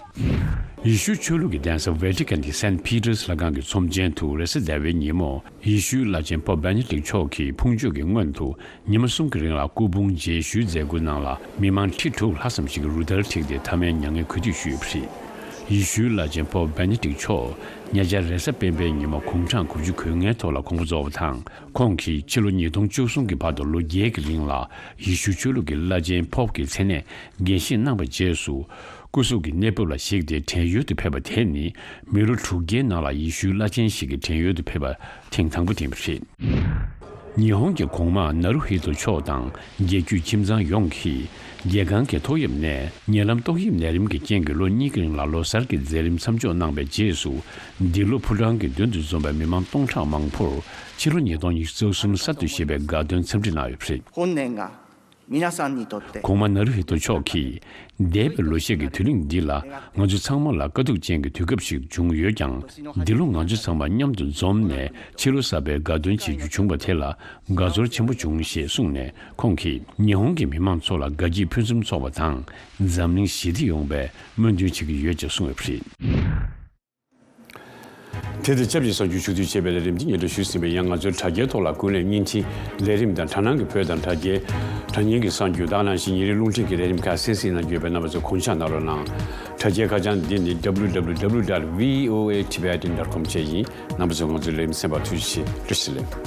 ཡེ་ཤུའི་ཆོས་ལུགས་ཀྱི་གདན་ས་ཝེ་ཏི་ཀན་གྱི་སེན་ཕི་ཏར་སི་ལྷ་ཁང་གི་ཚོམས་ཆེན་དུ་རེས་གཟའ་ཟླ་བའི་ཉིན་མོ་ཡེ་ཤུའི་བླ་ཆེན་པོབ་བེ་ནེ་ཏིག་མཆོག་གིས་ཕུང་མཆོད་ཀྱི་སྔོན་དུ་ཉི་མ་གསུམ་གྱི་རིང་ལ་སྐུ་ཕུང་མཇལ་ཞུའི་མཛད་སྒོའི་ནང་ལ་མི་མང་ཁྲི་དྲུག་ལྷག་ཙམ་ཞིག་གིས་རུ་སྟར་འཁྲིགས་ཏེ་མཐའ་མའི་མྱ་ངན་གུས་འདུད་ཞུས་ཡོད་པ་རེད། ཡེ་ཤུའི་བླ་ཆེན་པོབ་བེ་ནེ་ཏིག་མཆོག་ཉེ་ཆར་རེས་གཟའ་སྤེན་པའི་ཉིན་མོ་དགུང་གྲངས་དགུ་བཅུ་གོ་ལྔའི་ཐོག་ལ་དགོངས་པ་རྫོགས་པ་དང་། ཁོང་གིས་ཕྱི་ལོ་ཉིས་སྟོང་བཅུ་གསུམ་གྱི་བར་དུ་ལོ་བརྒྱད་ཀྱི་རིང་ལ་ཡེ་ཤུ་ཆོས་ལུགས་ཀྱི་བླ་ཆེན་པོབ་ཀྱི་མཚན་གནས་འགན་བཞེས་གནང་བའི་རྗེས་སུ། སྐུ་གཟུགས་ཀྱི་གནས་བབ་ལ་གཞིགས་ཏེ་བྲན་གཡོག་ཏུ་ཕེབས་པ་དེ་ནི་མི་ལོ་དྲུག་བརྒྱའི་ནང་ལ་ཡེ་ཤུའི་བླ་ཆེན་ཞིག་གིས་བྲན་གཡོག་ཏུ་ཕེབས་པ་ཐེངས་དང་པོ་དེ་ཡིན་པ་རེད། ཉི་ཧོང་གི་གོང་མ་ནཱ་རུ་ཧི་ཏོ་མཆོག་དང་རྒྱལ་རྒྱུད་ཁྱིམ་ཚང་ཡོངས་ཀྱིས་རྒྱལ་ཁང་གི་ཏོག་དབྱིབས་ནད་ཉེ་ལམ་ཏོག་དབྱིབས་ནད་རིམས་ཀྱི་རྐྱེན་གྱིས་ལོ་གཉིས་ཀྱི་རིང་ལ་ལོ་གསར་གྱི་མཛད་རིམ་མཚམས་འཇོག་གནང་བའི་རྗེས་སུ། འདི་ལོ་ཕོ་བྲང་གི་མདུན་དུ་འཛོམས་པའི་མི་མང་སྟོང་ཕྲག་མང་པོར་ཕྱི་ལོ་ཉིས་སྟོང་ཉི་ཤུ་རྩ་གསུམ་གསར་དུ་བཞད་པའི་དགའ་སྟོན་འཚམས་འདྲི་གནང་ཡོད་པ་རེད། 本年が皆さんにとって གོང་མ་ནཱ་རུ་ཧི་ཏོ་མཆོག་གིས། འདས་པའི་ལོ་ཤས་ཀྱི་དུས་རིང་འདི་ལ་ང་ཚོ་ཚང་མ་ལ་དཀའ་སྡུག་ཅན་གྱི་དུས་སྐབས་ཤིག་བྱུང་ཡོད་ཀྱང་། འདི་ལོ་ང་ཚོ་ཚང་མ་མཉམ་དུ་འཛོམས་ནས་ཕྱི་ལོ་གསར་པའི་དགའ་སྟོན་བྱེད་རྒྱུ་བྱུང་བ་དེ་ལ་དགའ་ཚོར་ཆེན་པོ་བྱུང་ཞེས་གསུངས་ནས། ཁོང་གིས་ཉི་ཧོང་གི་མི་མང་ཚོ་ལ་དགའ་སྐྱིད་ཕུན་སུམ་ཚོགས་པ་དང་འཛམ་གླིང་ཞི་བདེ་ཡོང་བའི་སྨོན་འདུན་བྱེད་ཀྱི་ཡོད་ཅེས་གསུངས་ཡོད་པ་རེད། དེ་དང་ཆབས་ཅིག་གསར་འགྱུར་ཕྱོགས་བསྡུས་བྱས་པའི་ལས་རིམ་འདི་སྙན་སྒྲོན་ཞུས་ཟིན་པས། ཡང་ང་ཚོའི་དྲ་རྒྱའི་ཐོག་ལ་ཀུན་གླེང་བརྙན་འཕྲིན་ལས་རིམ་དང་དྲ་སྣང་གི་བོད་དང་དྲ་རྒྱའི་དྲ་བརྙན་གྱི་གསར་འགྱུར་དང་ནང་བཞིན་ཉིན་རེའི་རླུང་འཕྲིན་གྱི་ལས་རིམ་ཁག་གསན་གཟིགས་གནང་རྒྱུ་ཡོད་པས། རྣམ་པ་ཚོས་གོང་བརྗོད་གནང་རོགས་གནང་། དྲ་རྒྱའི་ཁ་བྱང་འདི་ནི་www.voatibetan.com བཅས་ཡིན། རྣམ་པ་ཚོས་ང་ཚོའི་ལས་རིམ་གསན་པར་ཐུགས་རྗེ་ཆེ། བཀྲ་ཤིས་བདེ་ལེགས།